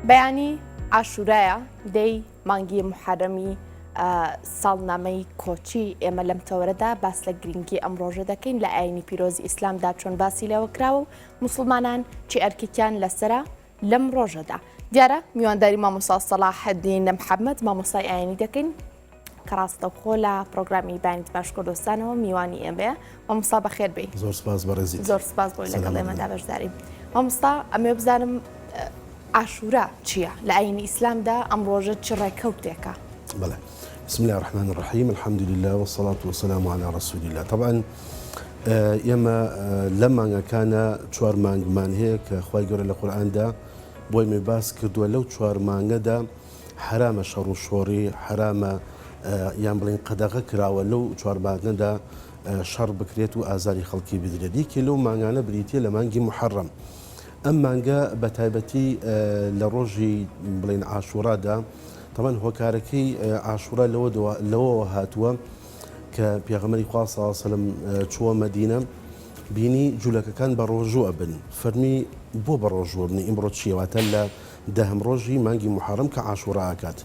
بەیانی عاشورایە دەی مانگی موحەرەمی ساڵنامەی کۆچی ئێمە لەم تەوەرەدا باس لە گرنگی ئەم ڕۆژە دەکەین لە ئاینی پیرۆزی ئیسلامدا چۆن باسی لێوە کراوە و موسڵمانان چی ئەرکێکیان لەسەرە لەم ڕۆژەدا دیارە میوانداری مامۆستا سەڵاحەدین محەممەد مامۆستای ئاینی دەکەین کە ڕاستەوخۆ لە پرۆگرامی بانیت باش کوردستانەوە میوانی ئێمەیە مامۆستا بەخێر بێی. زۆر سپاس بەڕێزیت. زۆر سپاس بۆی لەگەڵ ئێمەدا بەشداری. مامۆستا ئەمەوێ بزانم عاشورا چییە؟ لە ئایینی ئیسلامدا ئەم ڕۆژە چ ڕێکەوتێکە؟ بەڵێ. بسم الله الرحمن الرحیم الحمد لله والصلاة والسلام على رسول الله طبعا ئێمە لەم مانگەکانە چوار مانگمان هەیە کە خوای گەورە لە قورئاندا بۆی مێ باس کردووە لەو چوار مانگەدا حەرامە شەڕ و شۆڕی حەرامە یان بڵێین قەدەغە کراوە لەو چوار مانگەدا شەڕ بکرێت و ئازاری خەڵکی بدرێت یەکێ لەو مانگانە بریتیە لە مانگی موحەڕەم ئەم مانگە بە تایبەتی لە ڕۆژی بڵێن عاشورادا تەبعەن هۆکارەکەی عاشورا لەوەوە هاتووە کە پێغەمبەری خوا صلی الله علیه و سلم چووە مەدینە بینی جولەکەکان بە ڕۆژوو ئەبن فەرمی بۆ بە ڕۆژوو ئەبن ئیمڕۆ چییە واتە لە دەهەم ڕۆژی مانگی موحەڕەم کە عاشورا ئەکات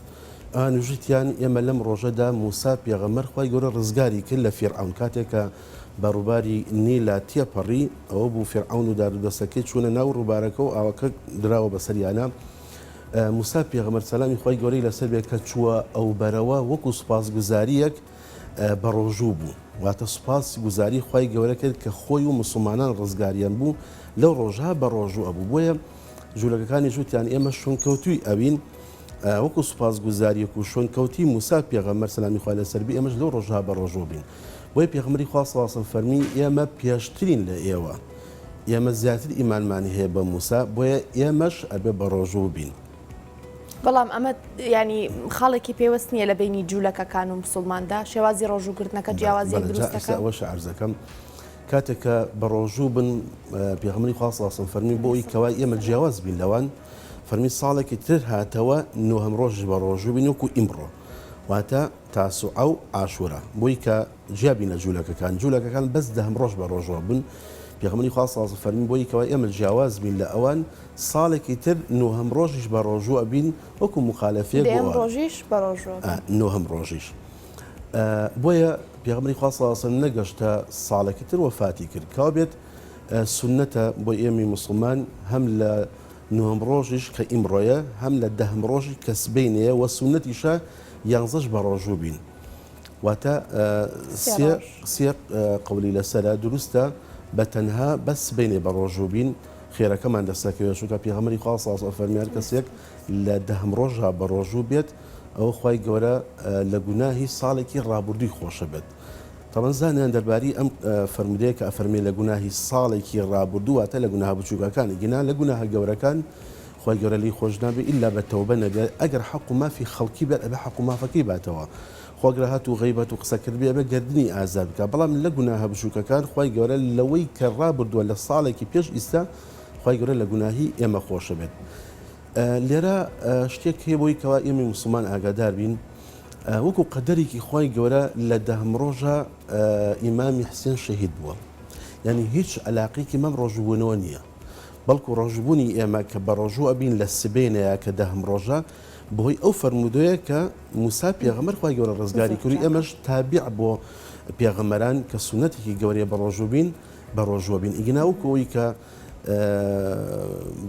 ئەوان وژتیان ئێمە لەم ڕۆژەدا موسا پێغەمبەر خوای گەورە ڕزگاری کرد لە فیرعەون کاتێک کە بە ڕووباری نیلا تێپەڕی ئەوە بوو فیرعەون و دارودەستەکەی چوونە ناو ڕووبارەکە و ئاوەکە دراوە بەسەریانا موسا پێغەمبەر سەلامی خوای گەورەی لەسەر بێت کە چووە ئەوبەرەوە وەکو سوپاسگوزارییەک بەڕۆژوو بوو واتە سوپاس گوزاری خوای گەورە کرد کە خۆی و موسڵمانان ڕزگاریان بوو لەو ڕۆژە بەڕۆژوو ئەبوو بۆیە جولەکەکانیش وتیان ئێمە شوێنکەوتووی ئەوین وەکو سوپاسگوزاریەک و شوێنکەوتی موسا پێغەمبەر سەلامی خوای لەسەر بی ئێمەش لەو ڕۆژە بەڕۆژوو بین بۆیە پێغەمبەری خوا صلی اللە علیە وسلم فەرمی ئێمە پێشترین لە ئێوە ئێمە زیاتر ئیمانمان هەیە بە موسا بۆیە ئێمەش ئەبێ بەڕۆژوو بین. بەڵام ئەمە ینی خاڵێکی پێوەست نییە لە بینی جوولەکەکان و مسلماندا شێوازی ڕۆژووگرتنەکە جیاوازی دروست دەکات. ئەوەش عەرزەکەم کاتێک کە بەڕۆژوو بن پێغەمبەری خوا صلی اللە علیە وسلم فەرمی بۆ ئەوی کەوا ئێمە جیاواز بین لەوان فەرمی ساڵێکی تر هاتەوە نۆهەم ڕۆژیش بەڕۆژوو بین وەکو ئیمڕۆ واتە تاسوعە و عاشورا بۆی کە جیا بین لە جوولەکەکان جوولەکەکان بەس دەهەم ڕۆژ بەڕۆژوە بوون پێغەمبەری خوا صلی اللە علیە وسلم فەرمی بۆی کەوا ئێمە جیاواز بین لە ئەوان ساڵێکی تر نۆهەم ڕۆژیش بەڕۆژوو ئەبین وەکو موخالەفەیەک بۆ دەیەم ئەوان. ڕۆژیش بەڕۆژوو ئەبن. نۆهەم ڕۆژیش. بۆیە پێغەمبەری خوا صلی اللە علیە وسلم نەگەشتە ساڵێکی تر وەفاتی کرد. کەوابێت سوننەتە بۆ ئێمەی موسڵمان هەم لە نۆهەم ڕۆژیش کە ئیمڕۆیە هەم لە دەهەم ڕۆژی کە سبەینێیە وە سوننەتیشە یانزەش بەڕۆژوو بین. واتە سێ سێ قەولی لەسەرە دروستە بە تەنها بەس سبەینێ بەڕۆژوو بین خێرەکەمان دەست دەکەوێت چونکە پێغەمبەری خوا صلی اللە علیه و فەرمی هەر کەسێک لە دەهەم ڕۆژا بەڕۆژوو بێت ئەوە خوای گەورە لە گوناهی ساڵێکی ڕابردووی خۆشە بێت تەبەن زانیان دەرباری ئەم فەرمودەیە کە ئەفەرمێ لە گوناهی ساڵێکی ڕابردوو واتە لە گوناهە بچووکەکان گینا لە گوناهە گەورەکان خوای گەورە لێی خۆش نابێ ئیلا بە تەوبە نەبێ ئەگەر حەق و مافی خەڵکی بێت ئەبێ حەق و مافەکەی باتەوە خۆ گەر هاتوو غەیبەت و قسە کردبێ ئەبێ گەردنی ئازاد بکا بەڵام لە گوناهە بچووکەکان خوای گەورە لەوەی کە ڕابردووە لە ساڵێکی پێش ئیستا خوای گەورە لە گوناهی ئێمە خۆشە بێت لێرە شتێک هەیە بۆی کەوا ئێمەی موسڵمان ئاگادار بین وەکو قەدەرێکی خوای گەورە لە دەهەم ڕۆژە ئیمامی حسێن شەهید بووە یعنی هیچ علاقێکی مەم ڕۆژبوونەوە نییە بەڵکو ڕۆژبوونی ئێمە کە بە ڕۆژوو ئەبین لە سبەینەیە کە دەهەم ڕۆژە بەهۆی ئەو فەرموودەیە کە موسا پێغەمبەر خوای گەورە ڕزگاری کردی ئێمەش تابع بۆ پێغەمبەران کە سوننەتێکی گەورەیە بە ڕۆژوو بین بە ڕۆژووە بین ئیگنا وەکو ئەوەی کە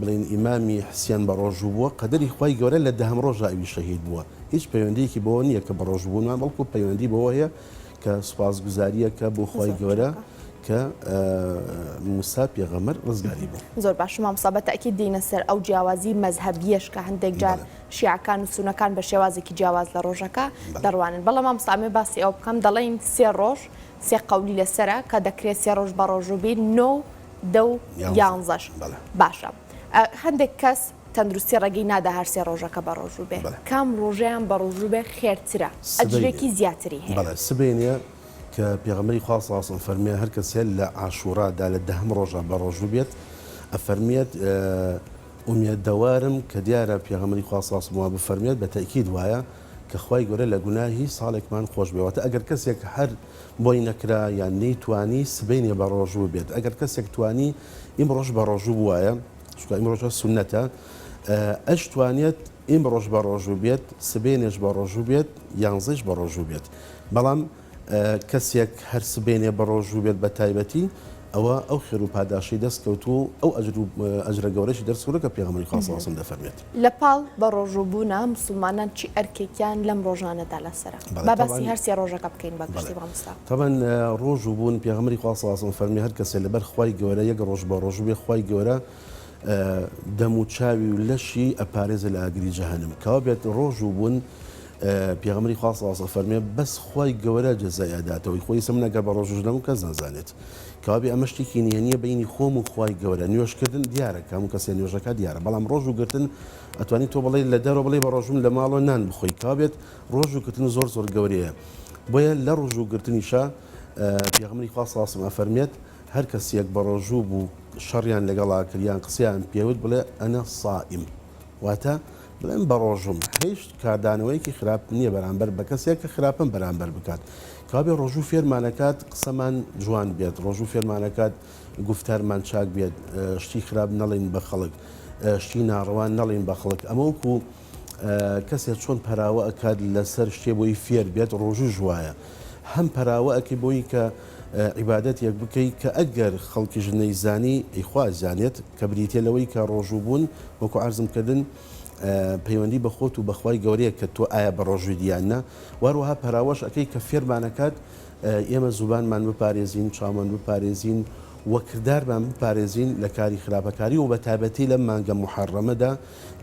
بڵێین ئیمامی حسێن بە ڕۆژوو بووە قەدەری خوای گەورە لە دەهەم ڕۆژا ئەوی شەهید بووە هیچ پەیوەندیەکی بەوە نییە کە بە ڕۆژوو بوونمان بەڵکو پەیوەندی بەوە هەیە کە سوپاسگوزاریەکە بۆ خوای گەورە کە موسا پێغەمبەر ڕزگاری بوو. زۆر باشە مامۆستا بە تەئکید دێینە سەر ئەو جیاوازی مەزهەبیەش کە هەندێک جار شیعەکان و سونەکان بە شێوازێکی جیاواز لە ڕۆژەکە دەڕوانن بەڵام مامۆستا ئەمەوێ باسی ئەوە بکەم دەڵێین سێ ڕۆژ سێ قەولی لەسەرە کە دەکرێت سێ ڕۆژ بە ڕۆژوو بین نۆ و دە و یانزەش باشە هەندێک کەس تەندروستی ڕێگەی نادا هەر سێ ڕۆژەکە بە ڕۆژوو بێ کام ڕۆژەیان بە ڕۆژوو بێ خێرترە ئەجرێکی زیاتری هەیە؟ بەڵێ سبەینێ کە پێغەمبەری خوا صلی اللە علیە وسلم فەرمووی هەر کەسێ لە عاشورا دا لە دەهەم ڕۆژا بە ڕۆژوو بێت ئەفەرموێت ئومێدەوارم کە دیارە پێغەمبەری خوا صلی اللە علیە وسلم وا بفەرموێت بە تەئکید وایە کە خوای گەورە لە گوناهی ساڵێکمان خۆش بێ واتە ئەگەر کەسێک هەر بۆی نەکرا یان نەیتوانی سبەینێ بە ڕۆژوو بێت ئەگەر کەسێک توانی ئیمڕۆش بە ڕۆژوو بوایە چونکە ئیمڕۆژە سوننەتە. ئەشتوانێت ئیمڕۆش بە ڕۆژوو بێت، سبەینێش بە ڕۆژوو بێت، یانزەیش بە ڕۆژوو بێت. بەڵام کەسێک هەر سبەینێ بە ڕۆژوو بێت بە تایبەتی، ئەوە ئەو خێر و پاداشەی دەست کەوتووە و ئەو ئەجر و ئەجرە گەورەشی دەست کەوتووە کە پێغەمبەری خوا صلی اللە علیە وسلم دەفەرموێت. لە پاڵ بە ڕۆژوو بوونا موسڵمانان چی ئەرکێکیان لەم ڕۆژانەدا لەسەرە؟ بەڵێ با باسی تەبعەن هەر سێ ڕۆژەکە بکەین بە گشتی بەڵێ مامۆستا. تەبعەن ڕۆژوو بوون پێغەمبەری خوا صلی اللە علیە وسلم فەرمی هەر کەسێ لەبەر خوای گەورە یەک ڕۆژ بە ڕۆژوو بێ خوای گەورە دەم و چاوی و لەشی ئەپارێزێ لە ئاگری جەهەنم کەوا بێت ڕۆژوو بوون پێغەمبەری خوا صلی اللە فەرمێ بەس خوای گەورە جەزای ئەداتەوەی خۆی ئێستا من ئەگەر بە ڕۆژووش نەبووم کەس نازانێت کەوا بێ ئەمە شتێکی نهێنیە بەینی خۆم و خوای گەورە نوێژکردن دیارە کە هەموو کەسێ نوێژەکە دیارە بەڵام ڕۆژوو گرتن ئەتوانی تۆ بڵێ لە دەرەوە بڵێ بە ڕۆژووم لە ماڵەوە نان بخۆی کەوا بێت ڕۆژوو گرتن زۆر زۆر گەورەیە بۆیە لە ڕۆژوو گرتنیشا پێغەمبەری خوا صلی اللە علیه و سلم ئەفەرمێت هەر کەسیەک بەڕۆژوو بوو شەڕیان لەگەڵا کرد یان قسەیان پێوت بڵێ انا صائم واتە بڵێ من بەڕۆژووم هیچ کاردانەوەیەکی خراپ نییە بەرامبەر بە کەسێک کە خراپەم بەرامبەر بکات کەوابێ ڕۆژوو فێرمانەکات قسەمان جوان بێت ڕۆژوو فێرمانەکات گوفتارمان چاک بێت شتی خراپ نەڵێین بە خەڵک شتی ناڕەوا نەڵێین بە خەڵک ئەمە وەکو کەسێ چۆن پەراوە ئەکات لەسەر شتێ بۆی فێر بێت ڕۆژووش وایە هەم پەراوە ئەکەی بۆی کە عیبادەتێک بکەی کە ئەگەر خەڵکیش نەیزانی ئەی خوا ئەزانێت کە بریتیە لەوەی کە ڕۆژوو بوون وەکو عەرزم کردن پەیوەندی بە خۆت و بە خوای گەورەیە کە تۆ ئایا بە ڕۆژوویت یان نا وەروەها پەراوەش ئەکەی کە فێرمان ئەکات ئێمە زوبانمان بپارێزین چاومان بپارێزین و کردارمان بپارێزین لە کاری خراپەکاری و بە تایبەتی لەم مانگە موحەڕەمەدا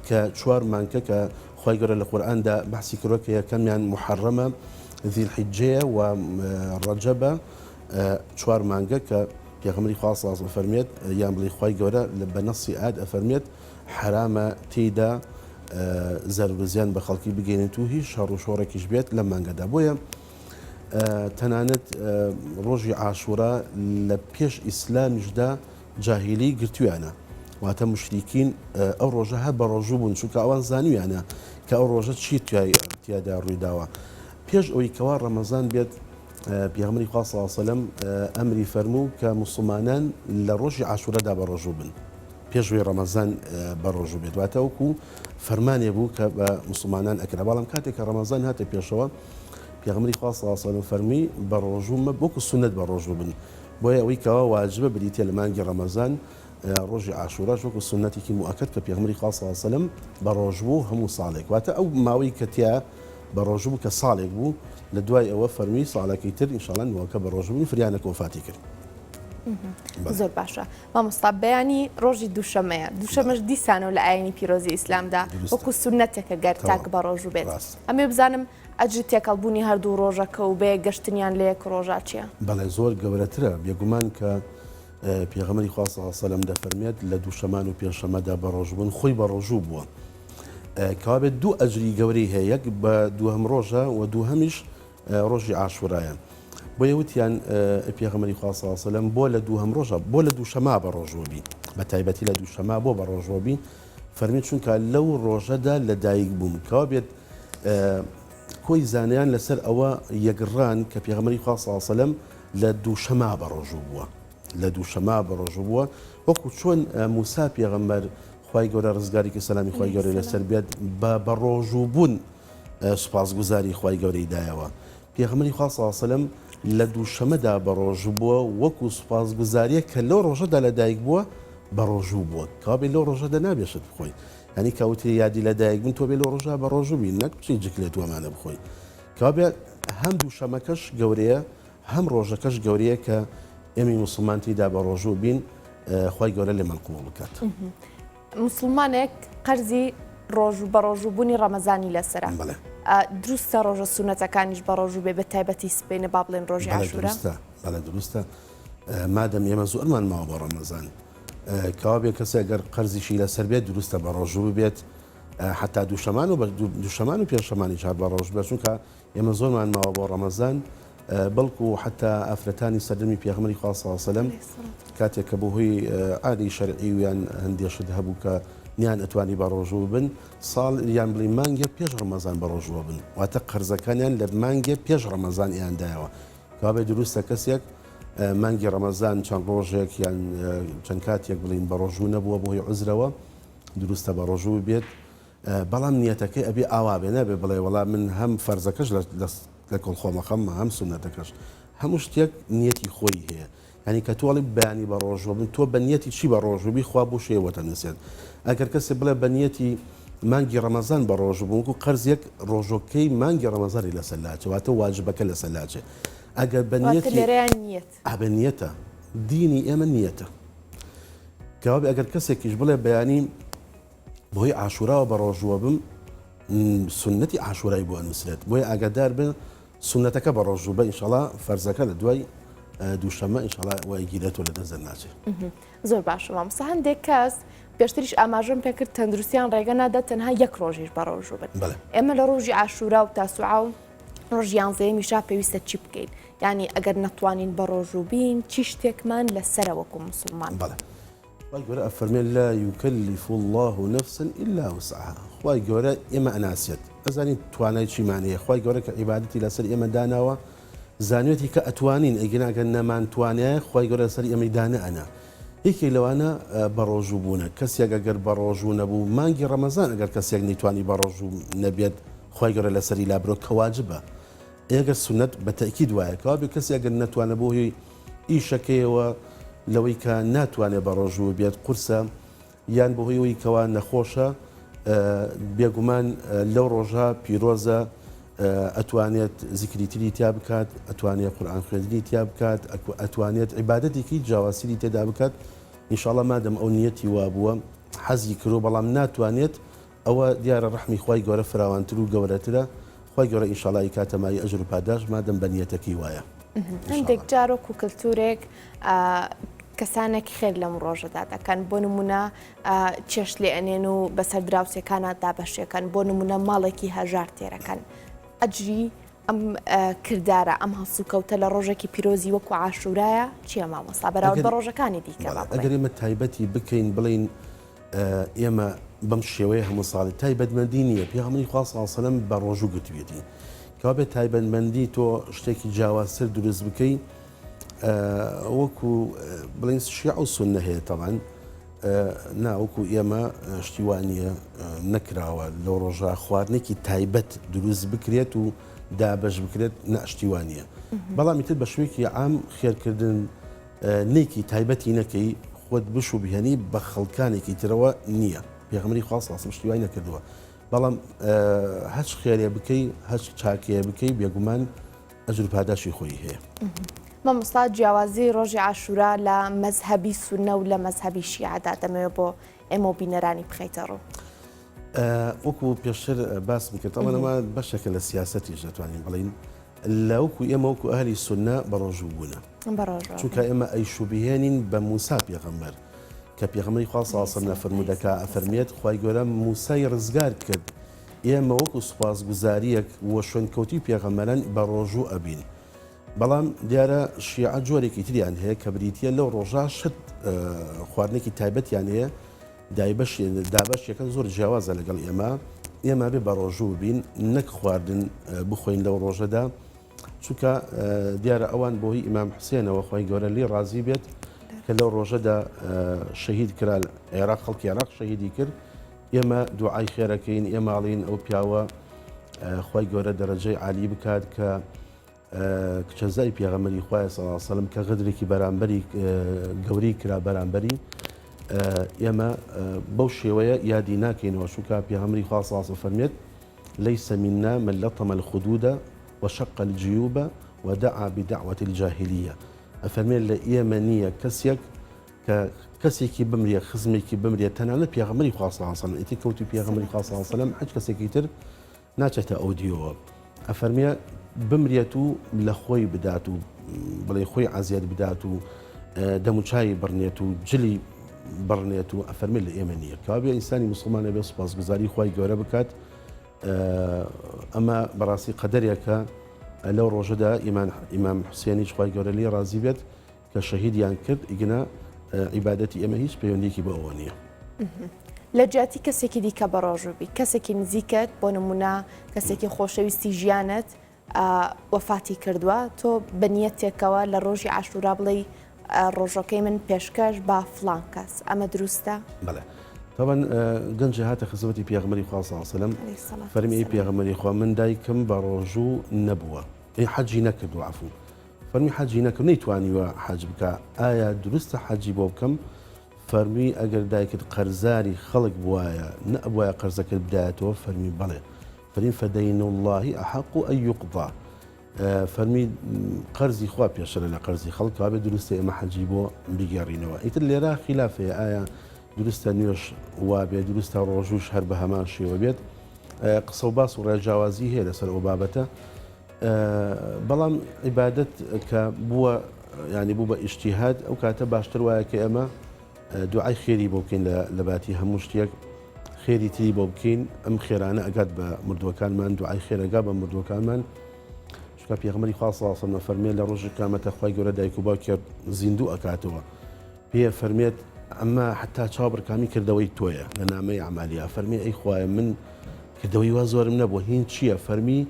کە چوار مانگە کە خوای گەورە لە قورئاندا بەحسی کردوە کە یەکەمیان موحەڕەمە، ذی الحجەیە و ڕەجەبە، چوار مانگە کە پێغەمبەری خوا صلی اللە علیه و سلم ئەفەرموێت یان بڵێی خوای گەورە بە نەصی ئایەت ئەفەرموێت حەرامە تێیدا زەرەر و زیان بە خەڵکی بگەیەنێت و هیچ شەڕ و شۆڕێکیش بێت لەم مانگەدا بۆیە تەنانەت ڕۆژی عاشورا لە پێش ئیسلامیشدا جاهیلی گرتویانە واتە موشریکین ئەو ڕۆژە هەر بە ڕۆژوو بوون چونکە ئەوان زانیویانە کە ئەو ڕۆژە چی تیادا ڕوویداوە پێش ئەوەی کەوا ڕەمەزان بێت پێغەمبەری خوا صلی اللە علیه و سلم ئەمری فەرموو کە موسڵمانان لە ڕۆژی عاشورەدا بە ڕۆژوو بن پێش وی ڕەمەزان بە ڕۆژوو بێت واتە وەکو فەرمانێ بوو کە بە موسڵمانان ئەکرا بەڵام کاتێک کە ڕەمەزان هاتە پێشەوە پێغەمبەری خوا صلی اللە علیه و سلم فەرمووی بە ڕۆژوو مە وەکو سوننەت بە ڕۆژوو بن بۆیە ئەوەی کەوا واجبە بریتیە لە مانگی ڕەمەزان ڕۆژی عاشوراش وەکو سوننەتێکی موئەکەد کە پێغەمبەری خوا صلی اللە علیە وسلم بە ڕۆژ بوو هەموو ساڵێک واتە ئەو ماوەی کە تیا بە ڕۆژ بوو کە ساڵێک بوو لە دوای ئەوە فەرمی ساڵەکەی تر ان شاء اللە نوەکە بە ڕۆژ بوون فریا نەکە وەفاتی کرد. زۆر باشە مامۆستا بەیانی ڕۆژی دووشەمەیە دووشەمەش دیسانەوە لە ئاینی پیرۆزی ئیسلامدا وەکو سوننەتێکە گەر تاک بە ڕۆژوو بێت ئەمێ بزانم ئەجری تێکەڵ بوونی هەردوو ڕۆژەکە و بەیەک گەشتنیان لە یەک ڕۆژا چیە؟ بەڵێ زۆر گەورەترە بێگومان کە پێغەمبەری خوا صلی اللە علیە وسلم دەفەرموێت لە دووشەمان و پێنجشەمەدا بەڕۆژوو بن خۆی بەڕۆژوو بووە کەوابێت دوو ئەجری گەورەی هەیە یەک بە دووهەم ڕۆژە و دووهەمیش ڕۆژی عاشورایە بۆیە وتیان پێغەمبەری خوا صلی اللە علیە وسلم بۆ لە دووهەم ڕۆژە بۆ لە دووشەما بەڕۆژوو بی بە تایبەتی لە دووشەما بۆ بەڕۆژوو بی فەرمی چونکە لەو ڕۆژەدا لەدایک بووم کەوابێت کۆی زانایان لەسەر ئەوە یەکڕان کە پێغەمبەری خوا صلی اللە علیە وسلم لە دووشەما بەڕۆژوو بووە لە دووشەما بەڕۆژوو بووە وەکو چۆن موسا پێغەمبەر خوای گەورە ڕزگاری کە سەلامی خوای گەورەی لەسەر بێت بە بەڕۆژوو بوون سوپاسگوزاری خوای گەورەی دایەوە پێغەمبەری خوا صلی اللە علیە وسلم لە دووشەمەدا بەڕۆژوو بووە وەکو سوپاسگوزاریەک کە لەو ڕۆژەدا لەدایک بووە بەڕۆژوو بووە کەوابێ لەو ڕۆژەدا نابێ شت بخۆی یانی کە وترێ یادی لەدایک بوون تۆ بێ لەو ڕۆژە بەڕۆژوو بی نەک بچی جکلێت و ئەمانە بخۆی کەوابێ هەم دووشەمەکەش گەورەیە هەم ڕۆژەکەش گەورەیە کە ئێمەی موسڵمان تێیدا بەڕۆژوو بین خوای گەورە لێمان قبوڵ بکات. موسڵمانێک قەرزی ڕۆژوو بەڕۆژوو بوونی ڕەمەزانی لەسەرە بەڵێ. دروستە ڕۆژە سوننەتەکانیش بەڕۆژوو بێ بەتایبەتی سبەینێ با بڵێن ڕۆژی بەڵێ عاشورا؟ دروستە بەڵێ دروستە مادەم ئێمە زۆرمان ماوە بۆ ڕەمەزان کەوابێ کەسێک گەر قەرزیشی لەسەر بێت دروستە بەڕۆژوو ببێت حەتا دووشەمان و دووشەمان و پێنجشەمانیش هەر بەڕۆژوو بێت چونکە ئێمە زۆرمان ماوە بۆ ڕەمەزان بەڵکو حتا ئافرەتانی سەردەمی پێغەمبەری خوا صلی اللە علیه وسلم کاتێک کە بەهۆی عادی شەرعی و یان هەندێ شت هەبوو کە نیان ئەتوانی بە ڕۆژوو بن ساڵ یان بڵی مانگێ پێش ڕەمەزان بە ڕۆژووە بن واتە قەرزەکانیان لە مانگێ پێش ڕەمەزان ئیان دایەوە کەوابێ دروستە کەسێک مانگی ڕەمەزان چەند ڕۆژێک یان چەند کاتێک بڵین بە ڕۆژوو نەبووە بۆی عوزرەوە. دروستە بە ڕۆژوو بێت بەڵام نیەتەکەی ئەبێ ئاوا بێ نابێ بڵێ وەڵا من هەم فەرزەکەش لە کۆڵ خۆمەخەم هەم سونەتەکەش هەموو شتێک نیەتی خۆی هەیە یانی کە تۆ ئەڵێی بەیانی بە ڕۆژوە بم تۆ بە نیەتی چی بە ڕۆژوو بی خوا بۆ شێوە دەنووسێت ئەگەر کەسێ بڵێ بە نیەتی مانگی ڕەمەزان بە ڕۆژوو بووم وەکو قەرزێک ڕۆژۆکەی مانگی ڕەمەزانی لەسەر لاچێ واتە واجبەکە لەسەر لاچێ ئەگەر بە واتە نیەتی لێرەیان نیەت. ئا بە نیەتە دینی ئێمە نیەتە کەوابێ ئەگەر کەسێکیش بڵێ بەیانی بەهۆی عاشوراوە بە ڕۆژووە بم سوننەتی عاشورای بۆ ئەنووسرێت بۆیە ئاگادار بن سوننەتەکە بە ڕۆژوو بە ئینشەڵا فەرزەکە لە دوای دووشەممە ئینشەڵا وەگیرێت و لە دەست دەرناچێ. زۆر باشە مامۆستا هەندێک کەس پێشتریش ئاماژەم پێکرد تەندروستیان ڕێگە نادات تەنها یەک ڕۆژیش بە ڕۆژوو بن بەڵێ. ئێمە لە ڕۆژی عاشورا و تاسوعا و ڕۆژی یانزەیەمیشا پێویستە چی بکەین یانی ئەگەر نەتوانین بە ڕۆژوو بین چی شتێکمان لەسەرە وەکو موسڵمان؟ بەڵێ خوای گەورە ئەفەرمێ لا یکلف اللە نفسا الا وسعها خوای گەورە ئێمە ئەناسێت ئەزانین توانای چیمان هەیە خوای گەورە کە عیبادەتی لەسەر ئێمە داناوە زانیەتی کە ئەتوانین ئەگینا گەر نەمانتوانایە خوای گەورە لەسەر ئێمەی دانەئەنا یەکێک لەوانە بەڕۆژوو بوونە کەسێک ئەگەر بەڕۆژوو نەبوو مانگی ڕەمەزان ئەگەر کەسێک نەیتوانی بەڕۆژوو نەبێت خوای گەورە لەسەری لابرۆ کە واجبە ئەگەر سوننەت بە تەئکید وایە کەوابێ کەسێک ئەگەر نەتوانە بۆ هۆی ئیشەکەیەوە لەوەی کە ناتوانێت بەڕۆژوو بێت قورسە یان بەهۆی ئەوەی کەوا نەخۆشە بێگومان لەو ڕۆژە پیرۆزە ئەتوانێت زیکری تری تیا بکات ئەتوانێت قورئان خوێندنی تیا بکات ئەتوانێت عیبادەتێکی جیاوازتری تێدا بکات ئینشاڵڵا مادەم ئەو نیەتی وابووە حەزی کرۆ بەڵام ناتوانێت ئەوە دیارە ڕەحمی خوای گەورە فراوانتر و گەورەترە خوای گەورە ان شاءاللە ئەیکاتە مایەی ئەجر و پاداشت مادەم بە نیەتەکەی وایە ان شاء هەندێک اللە. جار وەکو کلتورێک کەسانێک خێر لەم ڕۆژەدا دەکەن بۆ نمونە چێشت لێ ئەنێن و بەسەر دراوسێکانە دابەشێکەن بۆ نمونە ماڵێکی هەژار تێرەکەن ئەجری ئەم کردارە ئەم هەڵسوکەوتە لە ڕۆژێکی پیرۆزی وەکو عاشورایە چییە مامۆستا بەراورد بە ڕۆژەکانی دیکە با ئەگەر بڵێین؟ ئێمە تایبەتی بکەین بڵێین ئێمە بەم شێوەیە هەموو ساڵی تایبەتمەندی نییە پێغەمبەری خوا صلی اللە علیه و سلم بە ڕۆژوو گرتوێتی کەوابێت تایبەتمەندی تۆ شتێکی جیاوازتر دروست بکەی وەکو بڵین شیع و سنە هەیە تەوان نا وەکو ئێمە شتی وا نییە نەکراوە لەو ڕۆژە خواردنێکی تایبەت دروست بکرێت و دابەش بکرێت ناشتی وا نییە بەڵام ئیتر بە شوێکی عام خێرکردن نێکی تایبەتی نەکەی خۆت بشوبهێنی بە خەڵکانێکی ترەوە نییە پێغەمبەری خوا صلی اللە علیه و سلم شتی وای نەکردووە بەڵام هەچ خێرێ بکەی هەچ چاکەیە بکەی بێگومان ئەجر و پاداشی خۆی هەیە. مامۆستا جیاوازی ڕۆژی عاشورا لە مەزهەبی سوننە و لە مەزهەبی شیعەدا دەمەوێت بۆ ئێمە و بینەرانی بخەیتە ڕوو. وەکو پێشتر باسم کرد ئەمە ئەمە بەشێکە لە سیاسەتیش دەتوانین بڵێین لە وەکو ئێمە وەکو ئەهلی سوننە بەڕۆژوو بوونە. چونکە ئێمە ئەیشوبهێنین بە موسا پێغەمبەر کە پێغەمبەری خوا صلی اللە علیه و سلم فەرموودەکە ئەفەرمێت خوای گەورە موسای ڕزگار کرد ئێمە وەکو سوپاسگوزاریەک و شوێنکەوتوی پێغەمبەران بە ڕۆژوو ئەبین بەڵام دیارە شیعە جۆرێکی تریان هەیە کە بریتە لەو ڕۆژە شت خواردنێکی تایبەتیان هەیە دایبەش دابەشەکە زۆر جیاوازە لەگەڵ ئێمە ئێمە بێ بە ڕۆژوو بین نەک خواردن بخۆین لەو ڕۆژەدا چونکە دیارە ئەوان بۆ هی ئیمام حوسێنەوە خوای گەورە لێی ڕازی بێت کە لەو ڕۆژەدا شەهید کرا عێراق خەڵکی عێراق شەهیدی کرد ئێمە دوعای خێرەکەین ئێماڵین ئەو پیاوە خوای گەورە دەرەجەی عالی بکات کە کچەزای پێغەمبەری خوای صلی الله علیه وسلم کە غدرێکی بەرامبەری گەوری کرا بەرامبەری ئێمە بەو شێوەیە یادی ناکەینەوە چونکە پێغەمبەری خوا صلی الله علیه وسلم فەرمێت ليس منا من لطم الخدود وشق الجيوب ودعا بدعوة الجاهلية ئەفەرمێ لە ئێمە نییە کەسێک کە کەسێکی بمرێ خزمێکی بمرێ تەنانەت پێغەمبەری خوا صلی الله علیه و سلم ئیتر کەوتی پێغەمبەری خوا صلی الله علیه و سلم هیچ کەسێکی تر ناچێتە ئەو دیوەوە ئەفەرمێ بمرێت و لە خۆی بدات و بڵێ خۆی عەزیەت بدات و دەموچاوی بڕنێت و جلی بڕنێت و ئەفەرمێ لە ئێمە نییە کەوابێ ئینسانی موسڵمان ئەبێ سوپاسگوزاری خوای گەورە بکات ئەمە بەڕاستی قەدەرێکە لەو ڕۆژەدا ئیمان ئیمام حوسێنیش خوای گەورە لێی ڕازی بێت کە شەهیدیان کرد ئیگنا عیبادەتی ئێمە هیچ پەیوەندیەکی بە ئەوە نییە. لە جیاتی کەسێکی دیکە بەڕۆژوو بی کەسێکی نزیکت بۆ نمونە کەسێکی خۆشەویستی ژیانت وەفاتی کردووە تۆ بە نیەتێکەوە لە ڕۆژی عاشورا بڵێی ڕۆژەکەی من پێشکەش بە فڵان کەس ئەمە دروستە؟ بەڵێ. تەبعەن گەنجێ هاتە خزمەتی پێغەمبەری خوا صلی اللە علیە وسلم فەرمی ئەی پێغەمبەری خوا من دایکم بە ڕۆژوو نەبووە ئەی حەجی نەکردووە عەفو فەرمی حەجی نەکرد نەیتوانیوە حەج بکا ئایا دروستە حەجی بۆ بکەم فەرمی ئەگەر دایکت قەرزاری خەڵک بوایە نەئەبوایە قەرزەکەت بدایەتەوە فەرمی بەڵێ فەرمی فدین اللە احق ان یقضی فەرمی قەرزی خوا پێشترە لە قەرزی خەڵک کەوابێ دروستە ئێمە حەجی بۆ بگێڕینەوە ئیتر لێرە خیلاف هەیە ئایا دروستە نوێژ وابێ دروستە ڕۆژوش هەر بە هەمان شێوە بێت قسە و باس و ڕێجیاوازی هەیە لەسەر ئەو بابەتە بەڵام عیبادەت کە بووە ینی بوو بە ئیشتیهاد ئەو کاتە باشتر وایە کە ئێمە دوعای خێری بۆ بکەین لە باتی هەموو شتێک خێری تری بۆ بکەین ئەم خێرانە ئەگات بە مردووەکانمان دوعای خێرەگا بە مردووەکانمان چونکە پێغەمبەری خوا صلی اللە علیه و سلم فەرمێ لە ڕۆژی قیامەتە خوای گەورە دایک و باوکی زیندوو ئەکاتەوە پێ فەرمێت ئەمە حتا چاو بڕکامی کردەوەی تۆیە لە نامەی ئەعمالیا فەرمی ئەی خوایە من کردەوەی وا زۆرم نەبوو هین چییە فەرمی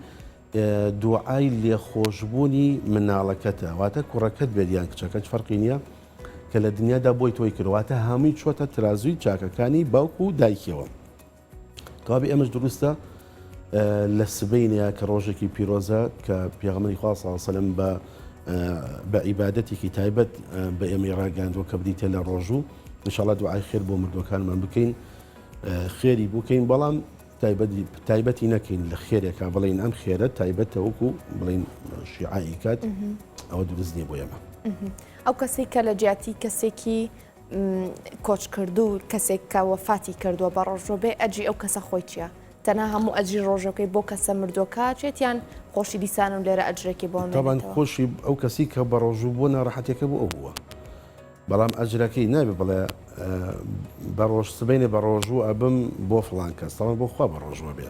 دوعای لێخۆشبوونی مناڵەکەتە واتە کوڕەکەت بێت یان کچەکەت فەرقی نییە کە لە دنیادا بۆی تۆی کرد واتە هەمووی چۆتە ترازووی چاکەکانی باوک و دایکیەوە کەوابێ ئێمەش دروستە لە سبەینەیە کە ڕۆژێکی پیرۆزە کە پێغەمبەری خوا صلی الله علیه و سلم بە بە عیبادەتێکی تایبەت بە ئێمەی ڕاگەیاندووە کە بریتە لە ڕۆژوو انشاءالله دوعای خێر بۆ مردووەکانمان بکەین خێری بکەین بەڵام تایبەتی نەکەین لە خێرێکا بڵین ئەم خێرە تایبەتە وەکو بڵین شیعایی کات ئەوە دروست نییە بۆ ئێمە. ئەو کەسێک کە لە جیاتی کەسێکی کۆچکردوو کەسێک کە وەفاتی کردووە بە ڕۆژوو بێ ئەجری ئەو کەسە خۆی چییە؟ تەنها هەموو ئەجری ڕۆژەکەی بۆ کەسە مردووەکە ئەچێت یان خۆشی دیسان و لێرە ئەجرێکی بۆ تەبعەن ئەمێنێتەوە؟ خۆشی ئەو کەسی کە بە ڕۆژوو بووە ناڕەحەتیەکە بۆ ئەو بووە بەڵام ئەجرەکەی نابێ بڵێ بە ڕۆژ سبەینێ بە ڕۆژوو ئەبم بۆ فڵان کەس تەبعەن بۆ خوا بە ڕۆژووە بێ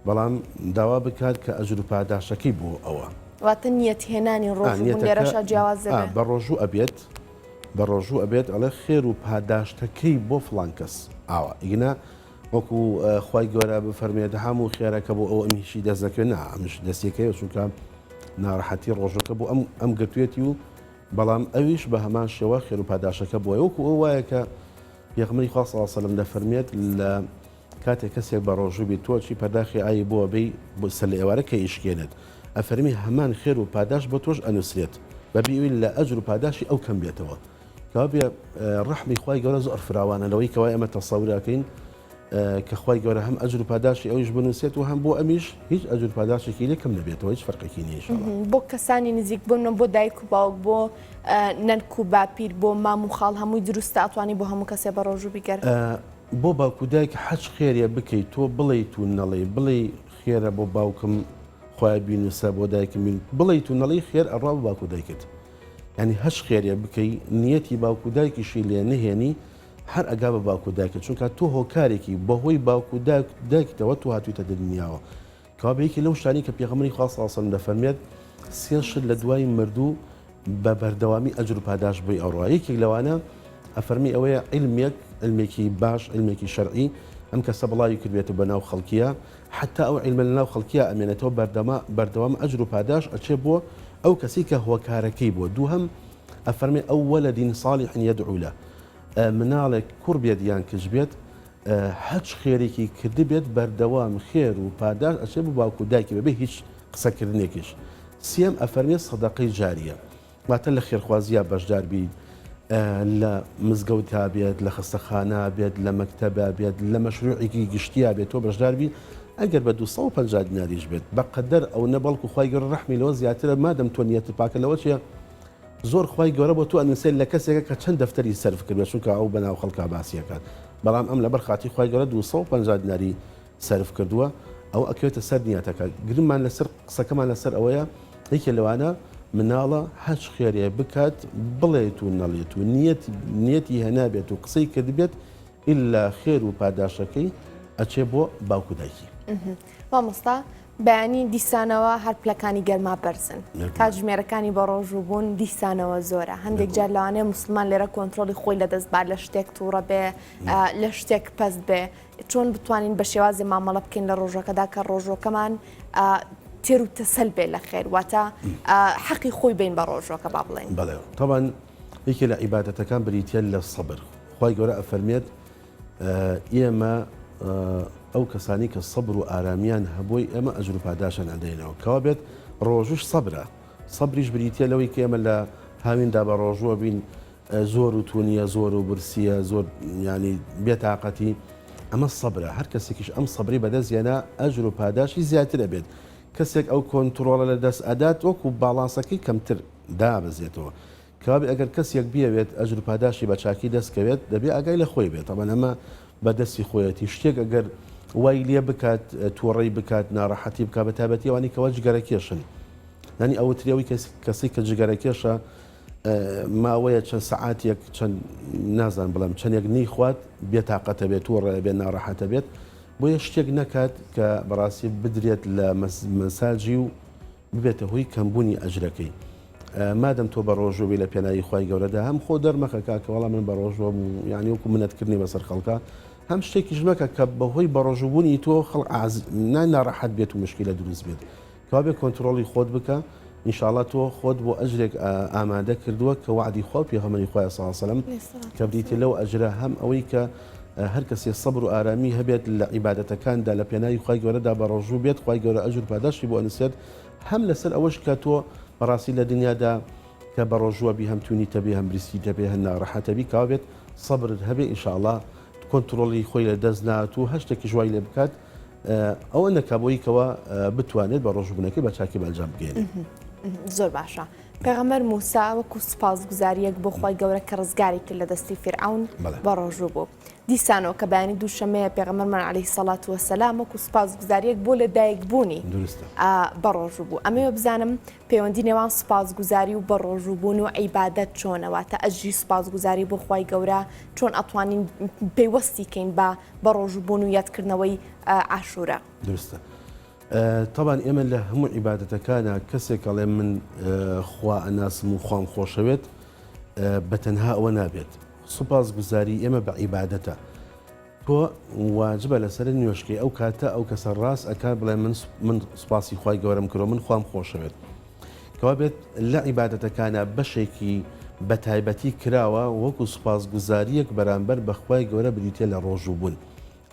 بەڵام داوا بکات کە ئەجر و پاداشەکەی بۆ ئەوە. واتە نیەت هێنانی ڕۆژوو بوون لێرەشا جیاواز دەبێ؟ بە ڕۆژوو ئەبێت بە ڕۆژوو ئەبێت ئەڵێ خێر و پاداشتەکەی بۆ فڵان کەس ئاوا ئیگنا وەکو خوای گەورە بفەرمێت هەموو خێرەکە بۆ ئەو ئەم هیچی دەست دەکەوێت نا ئەمش دەستیەکەی چونکە ناڕەحەتی ڕۆژەکە بۆ ئەم ئەم گرتوێتی و بەڵام ئەویش بە هەمان شێوە خێر و پاداشەکە بۆیە وەکو ئەو وایە کە پێغەمبەری خوا صلی الله علیه و سلم دەفەرمێت لە کاتێک کەسێک بە ڕۆژوو بیت تۆ چی پەرداخی ئاوی بۆ بەی بۆ سەر لە ئێوارە کە ئیشکێنێت ئەفەرمی هەمان خێر و پاداشت بۆ تۆش ئەنوسرێت بەبی ئەوی لە ئەجر و پاداشی ئەو کەم بێتەوە کەوابێ ڕەحمی خوای گەورە زۆر فراوانە لەوەی کەوای ئەمە تەسەور ئەکەین کە خوای گەورە هەم ئەجر و پاداشی ئەویش بنووسێت و هەم بۆ ئەمیش هیچ ئەجر و پاداشێکی لێ کەم نەبێتەوە هیچ فەرقێکی نییە ئینشاڵڵا. بۆ کەسانی نزیک بۆ منە بۆ دایک و باوک بۆ نەنک و باپیر بۆ مام و خاڵ هەمووی دروستە ئەتوانی بۆ هەموو کەسێ بە ڕۆژوو بیگەر. بۆ باوک و دایک حەج خێرە بکەی تۆ بڵێیت و نەڵێی بڵێی خێرە بۆ باوکم خوایە بینوسە بۆ دایکم بین بڵێیت و نەڵێی خێر ئەڕوا بۆ باوک و دایکت یانی هەچ خێرێ بکەی نیەتی باوک و دایکیشی لێ نەهێنی هەر ئەگا بە باوک و دایکت چونکە تۆ هۆکارێکی بەهۆی باوک و دایکتەوە تۆ هاتوویتە دنیاوە کەوابێ یەکێ لەو شتانەی کە پێغەمبەری خوا صلی اللە علیە وسلم دەفەرموێت سێ شت لە دوای مردوو بە بەردەوامی ئەجر و پاداشت بۆی ئەڕوا یەکێک لەوانە ئەفەرمی ئەوەیە عیلمێک عیلمێکی باش عیلمێکی شەرعی ئەم کەسە بڵاوی کردبێتەوە بە ناو خەڵکیە حتا ئەو عیلمە لە ناو خەڵکیە ئەمێنێتەوە بەردەما بەردەوام ئەجر و پاداش ئەچێ بۆ ئەو کەسی کە هۆکارەکەی بووە دووهەم ئەفەرمێ ئەو ولد صالح یدعو له مناڵێک کوڕ بێت یان کچ بێت هەرچ خێرێکی کردبێت بەردەوام خێر و پاداشت ئەچێت بۆ باوک و دایکی بەبێ هیچ قسەکردنێکیش. سیەم ئەفەرمێت سەدەقەی جاریە واتە لە خێرخوازیا بەشدار بیت لە مزگەوتا بێت لە خەستەخانە بێت لە مەکتەبا بێت لە مەشروعێکی گشتیا بێت تۆ بەشدار بی ئەگەر بە 250 دیناریش بێت بەقەدەر ئەو نە بەڵکو خوای گەورە ڕەحمی لەوە زیاترە مادەم تۆ نیەتت پاکە لەوە چیە زۆر خوای گەورە بۆ تۆ ئەنوسێت لە کەسێکە کە چەند دەفتەری سەرف کردوە چونکە ئەو بەناو خەڵکا باسی ئەکات بەڵام ئەم لەبەر خاتری خوای گەورە 250 دیناری سەرف کردووە ئەوە ئەکەوێتە سەر نیەتەکە گرنگمان لەسەر قسەکەمان لەسەر ئەوەیە یەکێ لەوانە مناڵە هەچ خێرێ بکات بڵێت و نەڵێت و نیەت نیەتی هەنابێت و قسەی کردبێت ئیلا خێر و پاداشەکەی ئەچێ بۆ باوک و دایکی. مامۆستا بەیانی دیسانەوە هەر پلەکانی گەرما بەرزن کاتژمێرەکانی بە ڕۆژوو بوون دیسانەوە زۆرە هەندێک جار لەوانەیە موسڵمان لێرە کۆنترۆڵی خۆی لەدەست با لە شتێک تووڕە بێ لە شتێک پەست بێ چۆن بتوانین بە شێوازی مامەڵە بکەین لە ڕۆژەکەدا کە ڕۆژۆکەمان تێر و تەسەل بێ لە خێر واتە حەقی خۆی بین بە ڕۆژۆکە با بڵێن بەڵێ تەبعەن یەکێ لە عیبادەتەکان بریتە لە سەبر خوای گەورە ئەفەرمێت. ئێمە ئەو کەسانی کە سەبر و ئارامیان هەبووی ئێمە ئەجر و پاداشیان ئەدەینەوە. کەوابێت ڕۆژووش سەبرە. سەبریش بریتیە لەوەی کە ئێمە لە هاویندا بە ڕۆژووە بین زۆر و تونیە زۆر و برسیە زۆر یانی بێتاقەتی ئەمە سەبرە هەر کەسێکیش ئەم سەبری بەدەست هێنا ئەجر و پاداشی زیاتر ئەبێت کەسێک ئەو کۆنتڕۆڵە لە دەست ئەدات وەکو باڵانسەکەی کەمتر دابەزێتەوە کەوابێ ئەگەر کەسێک بیەوێت ئەجر و پاداشتی بە چاکی دەست کەوێت دەبێ ئاگای لە خۆی بێت تەبعەن ئەمە بە دەستی خۆیەتی شتێک ئەگەر وای لێ بکات توڕەی بکات ناڕەحەتی بکات بە تایبەتی ئەوانەی کەوا جگەرە کێشن یانی ئەوترێ ئەوی کەسی کە جگەرە کێشە ماوەیە چەند سەعاتێک چەند نازان بڵێم چەندێک نەیخوات بێتاقەتە بێت توڕە بێت ناڕەحەتە بێت بۆیە شتێک نەکات کە بەڕاستی بدرێت لە مەساجی و ببێتە هۆی کەمبوونی ئەجرەکەی مادەم تۆ بەڕۆژوو بی لە پێناوی خوای گەورەدا هەم خۆ دەرمەخە کاکە وەڵا من بەڕۆژووەم و یانی وەکو منەت کردنی بەسەر خەڵکا هەم شتێکیش مەکە کە بەهۆی بەڕۆژووبوونی تۆ خەڵک عاز نا ناڕەحەت بێت و مشکیلە دروست بێت کەوابێ کۆنترۆڵی خۆت بکە ئینشاڵا تۆ خۆت بۆ ئەجرێک ئامادە کردووە کە وەعدی خوا و پێغەمبەری خوایە صلی الله علیه وسلم کە بریتیە لەو ئەجرە هەم ئەوەی کە هەر کەسێ سەبر و ئارامی هەبێت لە عیبادەتەکاندا لە پێناوی خوای گەورەدا بەڕۆژوو بێت خوای گەورە ئەجر و پاداشتی بۆ ئەنوسێت هەم لەسەر ئەوەش کە تۆ بەڕاستی لە دنیادا کە بەڕۆژووە بی هەم تونیتە بێ هەم برسیتە بێ هەم ناڕەحەتە بی کەوا بێت سەبرت هەبێ ان شاء اللە کۆنتڕۆڵی خۆی لە دەست نات و هەر شتێکیش وای لێ بکات ئەوە نەکا بۆی کەوا بتوانێت بە ڕۆژووبوونەکەی بە چاکی بە ئەنجام بگەیەنێت. زۆر باشە. پێغەمبەر موسا وەکو سوپاسگوزارییەک بۆ خوای گەورە کە ڕزگاری کرد لە دەستی فیرعەون بە ڕۆژوو بوو. دیسانەوە کە بەیانی دووشەممەیە پێغەمبەرمان عەلەیهی سەڵات وەسەلام وەکو سوپاسگوزارییەک بۆ لەدایکبوونی بە ڕۆژوو بوو. ئەمەوێ بزانم پەیوەندی نێوان سوپاسگوزاری و بەڕۆژووبوون و عیبادەت چۆنە؟ واتە ئەجری سوپاسگوزاری بۆ خوای گەورە چۆن ئەتوانین پەیوەستی کەین بە بەڕۆژووبوون و یادکردنەوەی عاشورا؟ دروستە. تەبان ئێمە لە هەموو عیبادەتەکانا کەسێک ئەڵێ من خوا ئەناسم و خوام خۆشەوێت بە تەنها ئەوە نابێت سوپاس گوزاری ئێمە بە عیبادەتە تۆ واجبە لەسەر نوێشکەی ئەو کاتە ئەو کەسە ڕاست ئەکات بڵێ من من سوپاسی خوای گەورەم کرۆ من خوام خۆشەوێت کەوا بێت لە عیبادەتەکانە بەشێکی بە تایبەتی کراوە وەکو سوپاسگوزاریەک بەرامبەر بە خوای گەورە بریتە لە ڕۆژوو بوون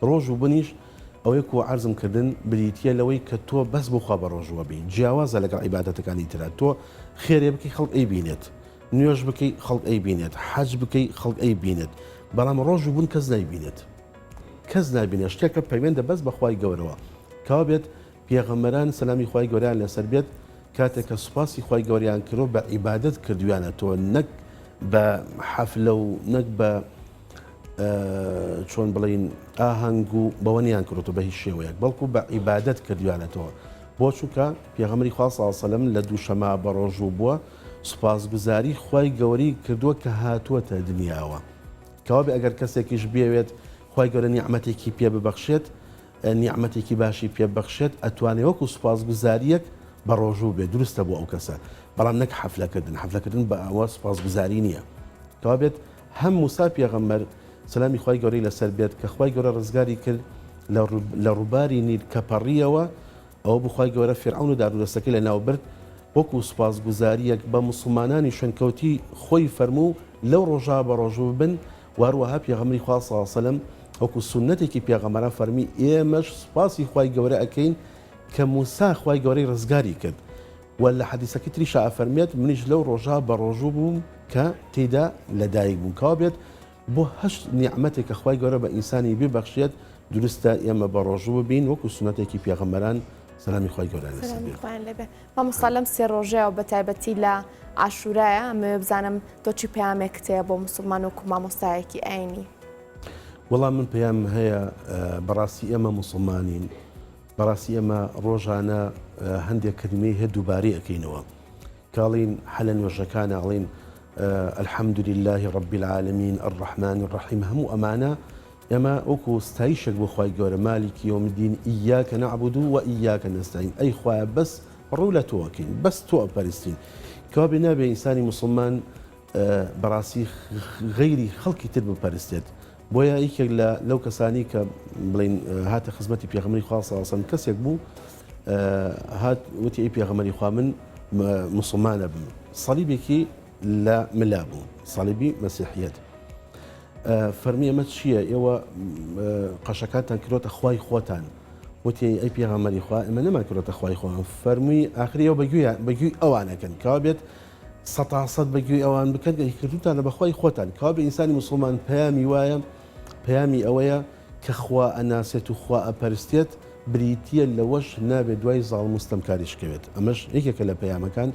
ڕۆژوو بونیش ئەوەی کو عەرزم کردن بریتیە لەوەی کە تۆ بەس بۆ خوا بەڕۆژووە بی جیاوازە لەگەڵ عیبادەتەکانی ترا تۆ خێرێ بکەی خەڵک ئەیبینێت نوێژ بکەی خەڵک ئەیبینێت حەج بکەی خەڵک ئەیبینێت بەڵام ڕۆژوو بوون کەس نایبینێت کەس نابینێت شتێکە پەیوەندە بەس بە خوای گەورەوە کەوا بێت پێغەمبەران سەلامی خوای گەورەیان لەسەر بێت کاتێک کە سوپاسی خوای گەوریان کرۆ بە عیبادەت کردویانە تۆ نەک بە حەفلە و نەک بە چۆن بڵین ئاهەنگ و بەوە نیان کردوە بە هیچ شێوەیەک بەڵکو بە عیبادەت کردویانەتەوە بۆ چونکە پێغەمبەری خوا صلی سەلەم لە دووشەما بە ڕۆژوو بووە سوپاسگوزاری خوای گەوری کردووە کە هاتووەتە دنیاوە کەوابێ ئەگەر کەسێکیش بێوێت خوای گەورە نیعمەتێکی پێ ببەخشێت نیعمەتێکی باشی پێ ببەخشێت ئەتوانێ وەکو سوپاسگوزاریەک بە ڕۆژوو بێت دروستە بۆ ئەو کەسە بەڵام نەک حەفلەکردن حەفلەکردن بە ئەوە سوپاسگوزاری نییە کەوابێت هەم موسا پێغەمبەر سەلامی خوای گەورەی لەسەر بێت کە خوای گەورە ڕزگاری کرد لە ڕووباری نیل کە پەڕیەوە ئەوە بوو خوای گەورە فیرعەون و دارودەستەکەی لەناو برد وەکو سوپاسگوزاریەک بە موسڵمانانی شوێنکەوتی خۆی فەرموو لەو ڕۆژە بە ڕۆژوو ببن وە هەروەها پێغەمبەری خوا صلی اللە علیە وسلم وەکو سوننەتێکی پێغەمبەران فەرمی ئێمەش سوپاسی خوای گەورە ئەکەین کە موسا خوای گەورەی ڕزگاری کرد وە لە حەدیسەکەی تریشا ئەفەرموێت منیش لەو ڕۆژە بەڕۆژوو بووم کە تێیدا لەدایک بووم کەوا بێت بۆ هەشت نیعمەتێک کە خوای گەورە بە ئینسانی ببەخشێت دروستە ئێمە بەڕۆژوو ببین وەکو سوننەتێکی پێغەمبەران سەلامی خوای گەورەیان لەسەر سەلامی بێت. خوایان لێ بێ. مامۆستا لەم سێ ڕۆژەیە و بەتایبەتی لە عاشورایە ئەمەوێ بزانم تۆ چی پەیامێکت هەیە بۆ موسڵمان وەکو مامۆستایەکی ئاینی؟ وەڵا من پەیامم هەیە بەڕاستی ئێمە موسڵمانین بەڕاستی ئێمە ڕۆژانە هەندێک کەلیمەی هەیە دووبارەی ئەکەینەوە کە ئەڵێین حە لە نوێژەکانە ئەڵێین الحمد لله رب العالمین الرحمن الرحیم هەموو ئەمانە ئێمە وەکو ستایشێک بۆ خوای گەورە مالک یوم الدین ایاک نعبد و ایاک نستعین ئەی خوایە بەس ڕوو لە تۆ ئەکەین بەس تۆ ئەپەرستین کەوابێ نابێ ئینسانی موسڵمان بەڕاستی غەیری خەڵکی تر بپەرستێت بۆیە یەکێک لە لەو کەسانی کە بڵین هاتە خزمەتی پێغەمبەری خوا صلی الله علیه و سلم کەسێک بوو هات وتی ئەی پێغەمبەری خوا من موسڵمانە بم سەلیبێکی لە ملا بوو سەلیبی مەسیحیەت. فەرمی ئەمە چییە ئێوە قەشەکانتان کرۆتە خوای خۆتان وتی ئەی پێغەمبەری خوا ئێمە نەمان کردۆتە خوای خۆمان فەرمووی ئاخری ئێوە بەگوێیان بەگوێی ئەوانەکەن کەوا بێت سەتا سەد بەگوێی ئەوان بکەن کە کردوتانە بەخوای خۆتان کەوا بێ ئینسانی موسڵمان پەیامی وایە پەیامی ئەوەیە کە خوا ئەناسێت و خوا ئەپەرستێت بریتییە لەوەش نابێت دوای زاڵم و ستەمکاریش کەوێت ئەمەش یەکێکە لە پەیامەکان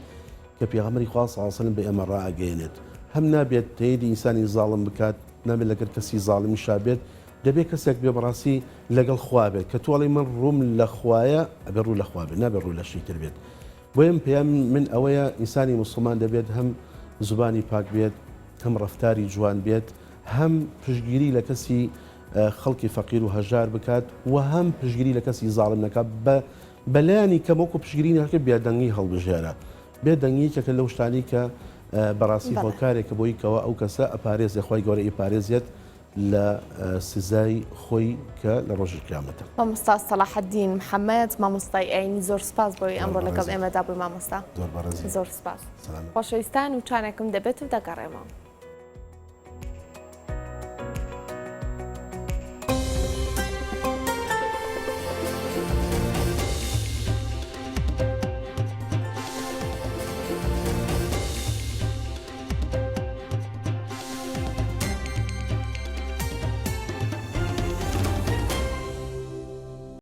کە پێغەمبەری خوا صلی اللە علیه و سلم بە ئێمە ڕائەگەیەنێت هەم نابێت تەیدی ئینسانی زاڵم بکات نابێت لەگەر کەسی زاڵمیشا بێت دەبێت کەسێک بێ بەڕاستی لەگەڵ خوا بێت کە تۆ ئەڵێی من ڕووم لە خوایە ئەبێ ڕوو لە خوا بێت نابێت ڕوو لە شتی تر بێت بۆیە پەیام من ئەوەیە ئینسانی موسڵمان دەبێت هەم زوبانی پاک بێت هەم ڕەفتاری جوان بێت هەم پشتگیری لە کەسی خەڵکی فەقیر و هەژار بکات و هەم پشتگیری لە کەسی زاڵم نەکات بە بەلایەنی کەم وەکو پشتگیری نەکە بێدەنگی هەڵبژێرە بێدەنگی یەکێکە لەو شتانەی کە بەڕاستی هۆکارێکە بۆی کەوا ئەو کەسە ئەپارێزێ خوای گەورە ئیپارێزێت لە سزای خۆی کە لە ڕۆژی قیامەتە. مامۆستا سەڵاحەدین محەمەد مامۆستای ئاینی زۆر سوپاس بۆی ئەمڕۆ لەگەڵ ئێمەدا بووی مامۆستا زۆر بەڕێزی زۆر سوپاس. خۆشەویستان وچانێکم دەبێت و دەگەڕێمەوە.